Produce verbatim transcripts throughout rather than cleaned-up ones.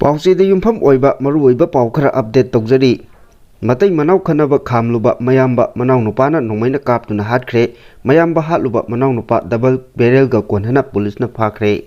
ꯄꯥꯎꯆꯦꯗ ꯌꯨꯝꯐꯝ ꯑꯣꯏꯕ ꯃꯔꯨꯑꯣꯏꯕ ꯄꯥꯎ ꯈꯔ ꯑꯞꯗꯦꯠ ꯇꯧꯖꯔꯤ꯫ ꯃꯇꯩ ꯃꯅꯥꯎ ꯈꯠꯅꯕ ꯈꯥꯝꯂꯨꯕ ꯃꯌꯥꯝꯕ ꯃꯅꯥꯎꯅꯨꯄꯥꯅ ꯅꯣꯡꯃꯩꯅ ꯀꯥꯞꯇꯨꯅ ꯍꯥꯠꯈ꯭ꯔꯦ꯫ ꯃꯌꯥꯝꯕ ꯍꯥꯠꯂꯨꯕ ꯃꯅꯥꯎꯅꯨꯄꯥ ꯗꯕꯜ ꯕꯦꯔꯦꯜꯒ ꯀꯣꯟꯅꯅ ꯄꯨꯂꯤꯁꯅ ꯐꯥꯈ꯭ꯔꯦ꯫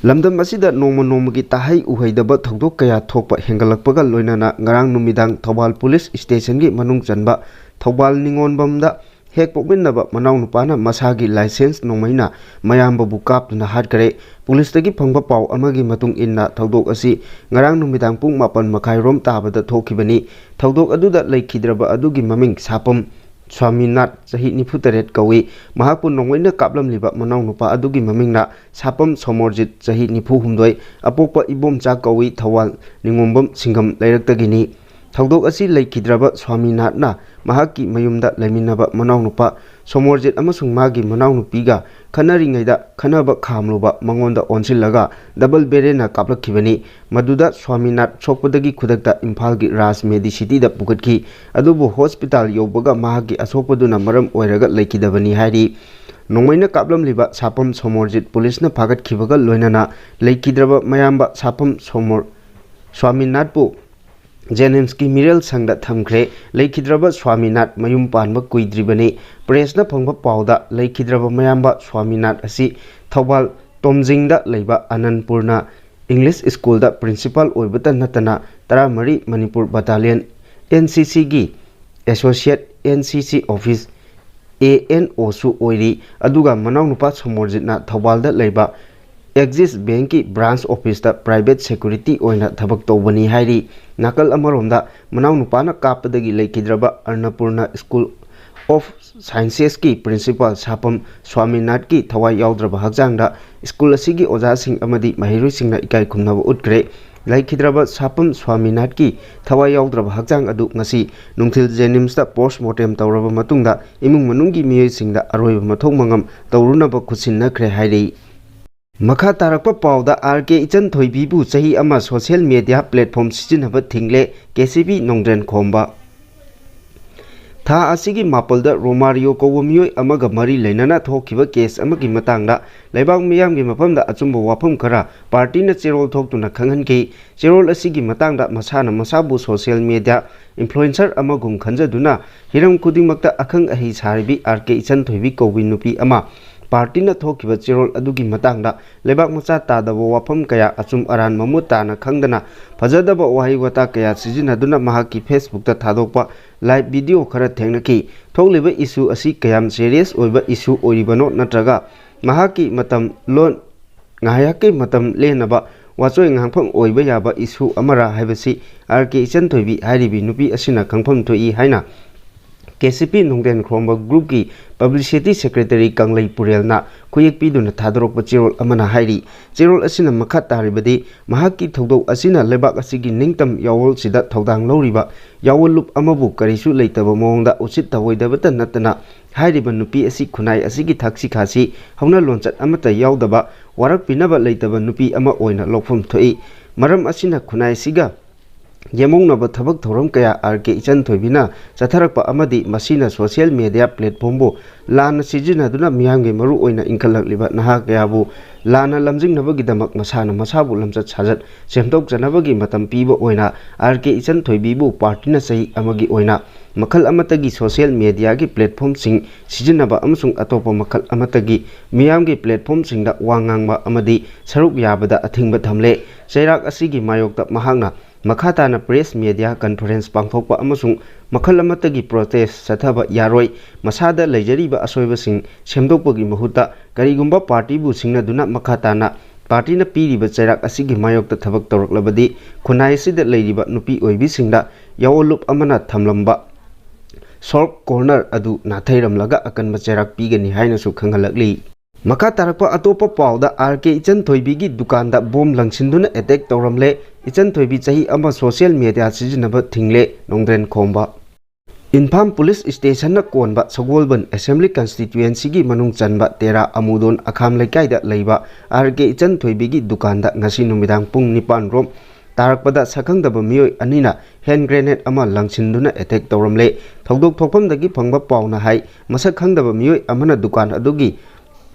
ꯂꯝꯗꯝ ꯑꯁꯤꯗ ꯅꯣꯡꯃ ꯅꯣꯡꯃꯒꯤ ꯇꯥꯍꯩ ꯎꯍꯩꯗꯕ ꯊꯧꯗꯣꯛ ꯀꯌꯥ ꯊꯣꯛꯄ ꯍꯦꯟꯒꯠꯂꯛꯄꯒ ꯂꯣꯏꯅꯅ ꯉꯔꯥꯡ ꯅꯨꯃꯤꯗꯥꯡ ꯊꯧꯕꯥꯜ ꯄꯨꯂꯤꯁ ꯁ꯭ꯇꯦꯁꯟꯒꯤ ꯃꯅꯨꯡ ꯆꯟꯕ ꯊꯧꯕꯥꯜ ꯅꯤꯉꯣꯟꯕꯝꯗ ꯍꯦꯛ ꯄꯣꯛꯃꯤꯟꯅꯕ ꯃꯅꯥꯎꯅꯨꯄꯥꯅ ꯃꯁꯥꯒꯤ ꯂꯥꯏꯁꯦꯟꯁ ꯅꯣꯡꯃꯩꯅ ꯃꯌꯥꯝꯕꯕꯨ ꯀꯥꯞꯇꯨꯅ ꯍꯥꯠꯈ꯭ꯔꯦ꯫ ꯄꯨꯂꯤꯁꯇꯒꯤ ꯐꯪꯕ ꯄꯥꯎ ꯑꯃꯒꯤ ꯃꯇꯨꯡ ꯏꯟꯅ ꯊꯧꯗꯣꯛ ꯑꯁꯤ ꯉꯔꯥꯡ ꯅꯨꯃꯤꯗꯥꯡ ꯄꯨꯡ ꯃꯥꯄꯟ ꯃꯈꯥꯏꯔꯣꯝ ꯇꯥꯕꯗ ꯊꯣꯛꯈꯤꯕꯅꯤ꯫ ꯊꯧꯗꯣꯛ ꯑꯗꯨꯗ ꯂꯩꯈꯤꯗ꯭ꯔꯕ ꯑꯗꯨꯒꯤ ꯃꯃꯤꯡ ꯁꯥꯄꯝ ꯁ꯭ꯋꯥꯃꯤꯅꯥꯊ, ꯆꯍꯤ ꯅꯤꯐꯨ ꯇꯔꯦꯠ ꯀꯧꯏ꯫ ꯃꯍꯥꯛꯄꯨ ꯅꯣꯡꯃꯩꯅ ꯀꯥꯞꯂꯝꯂꯤꯕ ꯃꯅꯥꯎꯅꯨꯄꯥ ꯑꯗꯨꯒꯤ ꯃꯃꯤꯡꯅ ꯁꯥꯄꯝ ꯁꯣꯃꯣꯔꯖꯤꯠ, ꯆꯍꯤ ꯅꯤꯐꯨ ꯍꯨꯝꯗꯣꯏ, ꯑꯄꯣꯛꯄ ꯏꯕꯣꯝꯆꯥ ꯀꯧꯏ, ꯊꯧꯕꯥꯜ ꯅꯤꯉꯣꯝꯕꯝ ꯁꯤꯡꯒꯝ ꯂꯩꯔꯛꯇꯒꯤꯅꯤ꯫ ꯊꯧꯗꯣꯛ ꯑꯁꯤ ꯂꯩꯈꯤꯗ꯭ꯔꯕ ꯁ꯭ꯋꯥꯃꯤꯅꯥꯊꯅ ꯃꯍꯥꯛꯀꯤ ꯃꯌꯨꯝꯗ ꯂꯩꯃꯤꯟꯅꯕ ꯃꯅꯥꯎꯅꯨꯄꯥ ꯁꯣꯃꯣꯔꯖꯤꯠ ꯑꯃꯁꯨꯡ ꯃꯥꯒꯤ ꯃꯅꯥꯎꯅꯨꯄꯤꯒ ꯈꯠꯅꯔꯤꯉꯩꯗ ꯈꯠꯅꯕ ꯈꯥꯝꯂꯨꯕ ꯃꯉꯣꯟꯗ ꯑꯣꯟꯁꯤꯜꯂꯒ ꯗꯕꯜ ꯕꯦꯔꯦꯟꯅ ꯀꯥꯞꯂꯛꯈꯤꯕꯅꯤ꯫ ꯃꯗꯨꯗ ꯁ꯭ꯋꯥꯃꯤꯅꯥꯊ ꯁꯣꯛꯄꯗꯒꯤ ꯈꯨꯗꯛꯇ ꯏꯝꯐꯥꯜꯒꯤ ꯔꯥꯖ ꯃꯦꯗꯤꯁꯤꯇꯤꯗ ꯄꯨꯈꯠꯈꯤ꯫ ꯑꯗꯨꯕꯨ ꯍꯣꯁꯄꯤꯇꯥꯜ ꯌꯧꯕꯒ ꯃꯍꯥꯛꯀꯤ ꯑꯁꯣꯛꯄꯗꯨꯅ ꯃꯔꯝ ꯑꯣꯏꯔꯒ ꯂꯩꯈꯤꯗꯕꯅꯤ ꯍꯥꯏꯔꯤ꯫ ꯅꯣꯡꯃꯩꯅ ꯀꯥꯞꯂꯝꯂꯤꯕ ꯁꯥꯄꯝ ꯁꯣꯃꯣꯔꯖꯤꯠ ꯄꯨꯂꯤꯁꯅ ꯐꯥꯒꯠꯈꯤꯕꯒ ꯂꯣꯏꯅꯅ ꯂꯩꯈꯤꯗ꯭ꯔꯕ ꯃꯌꯥꯝꯕ ꯁꯥꯄꯝ ꯁꯣꯃꯣꯔ ꯁ꯭ꯋꯥꯃꯤꯅꯥꯊꯄꯨ ꯖꯦꯅꯤꯝꯁꯀꯤ ꯃꯤꯔꯦꯜ ꯁꯪꯗ ꯊꯝꯈ꯭ꯔꯦ꯫ ꯂꯩꯈꯤꯗ꯭ꯔꯕ ꯁ꯭ꯋꯥꯃꯤꯅꯥꯊ ꯃꯌꯨꯝ ꯄꯥꯟꯕ ꯀꯨꯏꯗ꯭ꯔꯤꯕꯅꯤ꯫ ꯄ꯭ꯔꯦꯁꯅ ꯐꯪꯕ ꯄꯥꯎꯗ ꯂꯩꯈꯤꯗ꯭ꯔꯕ ꯃꯌꯥꯝꯕ ꯁ꯭ꯋꯥꯃꯤꯅꯥꯊ ꯑꯁꯤ ꯊꯧꯕꯥꯜ ꯇꯣꯝꯖꯤꯡꯗ ꯂꯩꯕ ꯑꯅꯟꯄꯨꯔꯅ ꯏꯪꯂꯤꯁ ꯁ꯭ꯀꯨꯜꯗ ꯄ꯭ꯔꯤꯟꯁꯤꯄꯥꯜ ꯑꯣꯏꯕꯇ ꯅꯠꯇꯅ ꯇꯔꯥꯃꯔꯤ ꯃꯅꯤꯄꯨꯔ ꯕꯠꯇꯥꯂꯤꯌꯟ, ꯑꯦꯟ ꯁꯤ ꯁꯤꯒꯤ ꯑꯦꯁꯣꯁꯤꯌꯦꯠ ꯑꯦꯟ ꯁꯤ ꯁꯤ ꯑꯣꯐꯤꯁ ꯑꯦ ꯑꯦꯟ ꯑꯣꯁꯨ ꯑꯣꯏꯔꯤ꯫ ꯑꯗꯨꯒ ꯃꯅꯥꯎꯅꯨꯄꯥ ꯁꯣꯃꯣꯔꯖꯤꯠꯅ ꯊꯧꯕꯥꯜꯗ ꯂꯩꯕ ꯑꯦꯛꯖꯤꯁ ꯕꯦꯡꯀꯤ ꯕ꯭ꯔꯥꯟꯁ ꯑꯣꯐꯤꯁꯇ ꯄ꯭ꯔꯥꯏꯚꯦꯠ ꯁꯦꯀ꯭ꯌꯨꯔꯤꯇꯤ ꯑꯣꯏꯅ ꯊꯕꯛ ꯇꯧꯕꯅꯤ ꯍꯥꯏꯔꯤ꯫ ꯅꯥꯀꯜ ꯑꯃꯔꯣꯝꯗ, ꯃꯅꯥꯎꯅꯨꯄꯥꯅ ꯀꯥꯞꯄꯗꯒꯤ ꯂꯩꯈꯤꯗ꯭ꯔꯕ ꯑꯟꯅꯄꯨꯔꯅ ꯁ꯭ꯀꯨꯜ ꯑꯣꯐ ꯁꯥꯏꯟꯁꯦꯁꯀꯤ ꯄ꯭ꯔꯤꯟꯁꯤꯄꯥꯜ ꯁꯥꯄꯝ ꯁ꯭ꯋꯥꯃꯤꯅꯥꯊꯀꯤ ꯊꯋꯥꯏ ꯌꯥꯎꯗ꯭ꯔꯕ ꯍꯛꯆꯥꯡꯗ ꯁ꯭ꯀꯨꯜ ꯑꯁꯤꯒꯤ ꯑꯣꯖꯥꯁꯤꯡ ꯑꯃꯗꯤ ꯃꯍꯩꯔꯣꯏꯁꯤꯡꯅ ꯏꯀꯥꯏ ꯈꯨꯝꯅꯕ ꯎꯠꯈ꯭ꯔꯦ꯫ ꯂꯩꯈꯤꯗ꯭ꯔꯕ ꯁꯥꯄꯝ ꯁ꯭ꯋꯥꯃꯤꯅꯥꯊꯀꯤ ꯊꯋꯥꯏ ꯌꯥꯎꯗ꯭ꯔꯕ ꯍꯛꯆꯥꯡ ꯑꯗꯨ ꯉꯁꯤ ꯅꯨꯡꯊꯤꯜ ꯖꯦꯅꯤꯝꯁꯇ ꯄꯣꯁꯃꯣꯔꯇꯦꯝ ꯇꯧꯔꯕ ꯃꯇꯨꯡꯗ ꯏꯃꯨꯡ ꯃꯅꯨꯡꯒꯤ ꯃꯤꯑꯣꯏꯁꯤꯡꯗ ꯑꯔꯣꯏꯕ ꯃꯊꯧ ꯃꯉꯝ ꯇꯧꯔꯨꯅꯕ ꯈꯨꯠꯁꯤꯟꯅꯈ꯭ꯔꯦ ꯍꯥꯏꯔꯤ꯫ ꯃꯈꯥ ꯇꯥꯔꯛꯄ ꯄꯥꯎꯗ, ꯑꯥꯔ ꯀꯦ ꯏꯆꯟꯊꯣꯏꯕꯤꯕꯨ ꯆꯍꯤ ꯑꯃ ꯁꯣꯁꯤꯌꯦꯜ ꯃꯦꯗꯤꯌꯥ ꯄ꯭ꯂꯦꯠꯐꯣꯝ ꯁꯤꯖꯤꯟꯅꯕ ꯊꯤꯡꯂꯦ, ꯀꯦ ꯁꯤ ꯕꯤ ꯅꯣꯡꯗ꯭ꯔꯦꯟ ꯈꯣꯝꯕ꯫ ꯊꯥ ꯑꯁꯤꯒꯤ ꯃꯥꯄꯜꯗ ꯔꯣꯃꯥꯔꯤꯑꯣ ꯀꯧꯕ ꯃꯤꯑꯣꯏ ꯑꯃꯒ ꯃꯔꯤ ꯂꯩꯅꯅ ꯊꯣꯛꯈꯤꯕ ꯀꯦꯁ ꯑꯃꯒꯤ ꯃꯇꯥꯡꯗ ꯂꯩꯕꯥꯛ ꯃꯤꯌꯥꯝꯒꯤ ꯃꯐꯝꯗ ꯑꯆꯨꯝꯕ ꯋꯥꯐꯝ ꯈꯔ ꯄꯥꯔꯇꯤꯅ ꯆꯦꯔꯣꯜ ꯊꯣꯛꯇꯨꯅ ꯈꯪꯍꯟꯈꯤ꯫ ꯆꯦꯔꯣꯜ ꯑꯁꯤꯒꯤ ꯃꯇꯥꯡꯗ ꯃꯁꯥꯅ ꯃꯁꯥꯕꯨ ꯁꯣꯁꯤꯌꯦꯜ ꯃꯤꯗꯤꯌꯥ ꯏꯟꯐ꯭ꯂꯨꯑꯦꯟꯁꯔ ꯑꯃꯒꯨꯝ ꯈꯟꯖꯗꯨꯅ ꯍꯤꯔꯝ ꯈꯨꯗꯤꯡꯃꯛꯇ ꯑꯈꯪ ꯑꯍꯩ ꯁꯥꯔꯤꯕꯤ ꯑꯥꯔ ꯀꯦ ꯏꯆꯟꯊꯣꯏꯕꯤ ꯀꯧꯕꯤ ꯅꯨꯄꯤ ꯑꯃ ꯄꯥꯔꯇꯤꯅ ꯊꯣꯛꯈꯤꯕ ꯆꯦꯔꯣꯜ ꯑꯗꯨꯒꯤ ꯃꯇꯥꯡꯗ ꯂꯩꯕꯥꯛ ꯃꯆꯥ ꯇꯥꯗꯕ ꯋꯥꯐꯝ ꯀꯌꯥ ꯑꯆꯨꯝ ꯑꯔꯥꯟ ꯃꯃꯨꯠ ꯇꯥꯅ ꯈꯪꯗꯅ ꯐꯖꯗꯕ ꯋꯥꯍꯩ ꯋꯥꯇꯥ ꯀꯌꯥ ꯁꯤꯖꯤꯟꯅꯗꯨꯅ ꯃꯍꯥꯛꯀꯤ ꯐꯦꯁꯕꯨꯛꯇ ꯊꯥꯗꯣꯛꯄ ꯂꯥꯏꯚ ꯚꯤꯗꯤꯑꯣ ꯈꯔ ꯊꯦꯡꯅꯈꯤ꯫ ꯊꯣꯛꯂꯤꯕ ꯏꯁꯨ ꯑꯁꯤ ꯀꯌꯥꯝ ꯁꯦꯔꯤꯌꯁ ꯑꯣꯏꯕ ꯏꯁꯨ ꯑꯣꯏꯔꯤꯕꯅꯣ ꯅꯠꯇ꯭ꯔꯒ ꯃꯍꯥꯛꯀꯤ ꯃꯇꯝ ꯂꯣꯟ ꯉꯥꯏꯍꯥꯛꯀꯤ ꯃꯇꯝ ꯂꯦꯟꯅꯕ ꯋꯥꯆꯣꯏ ꯉꯥꯡꯐꯝ ꯑꯣꯏꯕ ꯌꯥꯕ ꯏꯁꯨ ꯑꯃꯔꯥ ꯍꯥꯏꯕꯁꯤ ꯑꯥꯔ ꯀꯦ ꯏꯆꯟꯊꯣꯏꯕꯤ ꯍꯥꯏꯔꯤꯕꯤ ꯅꯨꯄꯤ ꯑꯁꯤꯅ ꯈꯪꯐꯝ ꯊꯣꯛꯏ ꯍꯥꯏꯅ ꯀꯦ ꯁꯤ ꯄꯤ ꯅꯣꯡꯗꯦꯟ ꯈꯣꯝꯕ ꯒ꯭ꯔꯨꯞꯀꯤ ꯄꯕ꯭ꯂꯤꯁꯤꯇꯤ ꯁꯦꯀ꯭ꯔꯦꯇꯔꯤ ꯀꯪꯂꯩ ꯄꯨꯔꯦꯜꯅ ꯈꯨꯌꯦꯛ ꯄꯤꯗꯨꯅ ꯊꯥꯗꯣꯔꯛꯄ ꯆꯦꯔꯣꯜ ꯑꯃꯅ ꯍꯥꯏꯔꯤ꯫ ꯆꯦꯔꯣꯜ ꯑꯁꯤꯅ ꯃꯈꯥ ꯇꯥꯔꯤꯕꯗꯤ, ꯃꯍꯥꯛꯀꯤ ꯊꯧꯗꯣꯛ ꯑꯁꯤꯅ ꯂꯩꯕꯥꯛ ꯑꯁꯤꯒꯤ ꯅꯤꯡꯇꯝ ꯌꯥꯋꯣꯜꯁꯤꯗ ꯊꯧꯗꯥꯡ ꯂꯧꯔꯤꯕ ꯌꯥꯋꯣꯜꯂꯨꯞ ꯑꯃꯕꯨ ꯀꯔꯤꯁꯨ ꯂꯩꯇꯕ ꯃꯑꯣꯡꯗ ꯎꯁꯤꯠ ꯊꯑꯣꯏꯗꯕꯇ ꯅꯠꯇꯅ, ꯍꯥꯏꯔꯤꯕ ꯅꯨꯄꯤ ꯑꯁꯤ ꯈꯨꯟꯅꯥꯏ ꯑꯁꯤꯒꯤ ꯊꯛꯁꯤ ꯈꯥꯁꯤ ꯍꯧꯅ ꯂꯣꯟꯆꯠ ꯑꯃꯠꯇ ꯌꯥꯎꯗꯕ, ꯋꯥꯔꯛꯄꯤꯅꯕ ꯂꯩꯇꯕ ꯅꯨꯄꯤ ꯑꯃ ꯑꯣꯏꯅ ꯂꯧꯐꯝ ꯊꯣꯛꯏ꯫ ꯃꯔꯝ ꯑꯁꯤꯅ ꯈꯨꯟꯅꯥꯏꯁꯤꯒ ꯌꯦꯃꯧꯅꯕ ꯊꯕꯛ ꯊꯧꯔꯝ ꯀꯌꯥ ꯑꯥꯔ ꯀꯦ ꯏꯆꯟꯊꯣꯏꯕꯤꯅ ꯆꯠꯊꯔꯛꯄ ꯑꯃꯗꯤ ꯃꯁꯤꯅ ꯁꯣꯁꯤꯌꯦꯜ ꯃꯦꯗꯤꯌꯥ ꯄ꯭ꯂꯦꯠꯐꯣꯝꯕꯨ ꯂꯥꯟꯅ ꯁꯤꯖꯤꯟꯅꯗꯨꯅ ꯃꯤꯌꯥꯝꯒꯤ ꯃꯔꯨꯑꯣꯏꯅ ꯏꯟꯈꯠꯂꯛꯂꯤꯕ ꯅꯍꯥ ꯀꯌꯥꯕꯨ ꯂꯥꯟꯅ ꯂꯝꯖꯤꯡꯅꯕꯒꯤꯗꯃꯛ ꯃꯁꯥꯅ ꯃꯁꯥꯕꯨ ꯂꯝꯆꯠ ꯁꯥꯖꯠ ꯁꯦꯝꯗꯣꯛꯆꯅꯕꯒꯤ ꯃꯇꯝ ꯄꯤꯕ ꯑꯣꯏꯅ ꯑꯥꯔ ꯀꯦ ꯏꯆꯟꯊꯣꯏꯕꯤꯕꯨ ꯄꯥꯔꯇꯤꯅ ꯆꯍꯤ ꯑꯃꯒꯤ ꯑꯣꯏꯅ ꯃꯈꯜ ꯑꯃꯠꯇꯒꯤ ꯁꯣꯁꯤꯌꯦꯜ ꯃꯦꯗꯤꯌꯥꯒꯤ ꯄ꯭ꯂꯦꯠꯐꯣꯝꯁꯤꯡ ꯁꯤꯖꯤꯟꯅꯕ ꯑꯃꯁꯨꯡ ꯑꯇꯣꯞꯄ ꯃꯈꯜ ꯑꯃꯠꯇꯒꯤ ꯃꯤꯌꯥꯝꯒꯤ ꯄ꯭ꯂꯦꯠꯐꯣꯝꯁꯤꯡꯗ ꯋꯥ ꯉꯥꯡꯕ ꯑꯃꯗꯤ ꯁꯔꯨꯛ ꯌꯥꯕꯗ ꯑꯊꯤꯡꯕ ꯊꯝꯂꯦ꯫ ꯆꯩꯔꯥꯛ ꯑꯁꯤꯒꯤ ꯃꯥꯌꯣꯛꯇ ꯃꯍꯥꯛꯅ ꯃꯈꯥ ꯇꯥꯅ ꯄ꯭ꯔꯦꯁ ꯃꯦꯗꯤꯌꯥ ꯀꯟꯐꯔꯦꯟꯁ ꯄꯥꯡꯊꯣꯛꯄ ꯑꯃꯁꯨꯡ ꯃꯈꯜ ꯑꯃꯠꯇꯒꯤ ꯄ꯭ꯔꯣꯇꯦꯁ ꯆꯠꯊꯕ ꯌꯥꯔꯣꯏ꯫ ꯃꯁꯥꯗ ꯂꯩꯖꯔꯤꯕ ꯑꯁꯣꯏꯕꯁꯤꯡ ꯁꯦꯝꯗꯣꯛꯄꯒꯤ ꯃꯍꯨꯠꯇ ꯀꯔꯤꯒꯨꯝꯕ ꯄꯥꯔꯇꯤꯕꯨ ꯁꯤꯡꯅꯗꯨꯅ ꯃꯈꯥ ꯇꯥꯅ ꯄꯥꯔꯇꯤꯅ ꯄꯤꯔꯤꯕ ꯆꯩꯔꯥꯛ ꯑꯁꯤꯒꯤ ꯃꯥꯌꯣꯛꯇ ꯊꯕꯛ ꯇꯧꯔꯛꯂꯕꯗꯤ ꯈꯨꯟꯅꯥꯏ ꯑꯁꯤꯗ ꯂꯩꯔꯤꯕ ꯅꯨꯄꯤ ꯑꯣꯏꯕꯤꯁꯤꯡꯗ ꯌꯥꯑꯣꯟꯂꯨꯞ ꯑꯃꯅ ꯊꯝꯂꯝꯕ ꯁꯣꯐ ꯀꯣꯔꯅꯔ ꯑꯗꯨ ꯅꯥꯊꯩꯔꯝꯂꯒ ꯑꯀꯟꯕ ꯆꯩꯔꯥꯛ ꯄꯤꯒꯅꯤ ꯍꯥꯏꯅꯁꯨ ꯈꯪꯍꯜꯂꯛꯂꯤ꯫ ꯃꯈꯥ ꯇꯥꯔꯛꯄ ꯑꯇꯣꯞꯄ ꯄꯥꯎꯗ, ꯑꯥꯔ ꯀꯦ ꯏꯆꯟꯊꯣꯏꯕꯤꯒꯤ ꯗꯨꯀꯥꯟꯗ ꯕꯣꯝ ꯂꯪꯁꯤꯟꯗꯨꯅ ꯑꯦꯇꯦꯛ ꯇꯧꯔꯝꯂꯦ꯫ ꯏꯆꯟꯊꯣꯏꯕꯤ ꯆꯍꯤ ꯑꯃ ꯁꯣꯁꯤꯌꯦꯜ ꯃꯦꯗꯤꯌꯥ ꯁꯤꯖꯤꯟꯅꯕ ꯊꯤꯡꯂꯦ꯫ ꯅꯣꯡꯗ꯭ꯔꯦꯟ ꯈꯣꯝꯕ꯫ ꯏꯝꯐꯥꯜ ꯄꯨꯂꯤꯁ ꯁ꯭ꯇꯦꯁꯟꯅ ꯀꯣꯟꯕ ꯁꯒꯣꯜꯕꯟ ꯑꯦꯁꯦꯝꯕ꯭ꯂꯤ ꯀꯟꯁꯇꯤꯇ꯭ꯌꯨꯑꯦꯟꯁꯤꯒꯤ ꯃꯅꯨꯡ ꯆꯟꯕ ꯇꯦꯔꯥ ꯑꯃꯨꯗꯣꯟ ꯑꯈꯥꯝ ꯂꯩꯀꯥꯏꯗ ꯂꯩꯕ ꯑꯥꯔ ꯀꯦ ꯏꯆꯟꯊꯣꯏꯕꯤꯒꯤ ꯗꯨꯀꯥꯟꯗ ꯉꯁꯤ ꯅꯨꯃꯤꯗꯥꯡ ꯄꯨꯡ ꯅꯤꯄꯥꯟ ꯔꯣꯝ ꯇꯥꯔꯛꯄꯗ ꯁꯛꯈꯪꯗꯕ ꯃꯤꯑꯣꯏ ꯑꯅꯤꯅ ꯍꯦꯟ ꯒ꯭ꯔꯦꯅꯦꯗ ꯑꯃ ꯂꯪꯁꯤꯟꯗꯨꯅ ꯑꯦꯇꯦꯛ ꯇꯧꯔꯝꯂꯦ꯫ ꯊꯧꯗꯣꯛ ꯊꯣꯛꯐꯝꯗꯒꯤ ꯐꯪꯕ ꯄꯥꯎꯅ ꯍꯥꯏ, ꯃꯁꯛ ꯈꯪꯗꯕ ꯃꯤꯑꯣꯏ ꯑꯃꯅ ꯗꯨꯀꯥꯟ ꯑꯗꯨꯒꯤ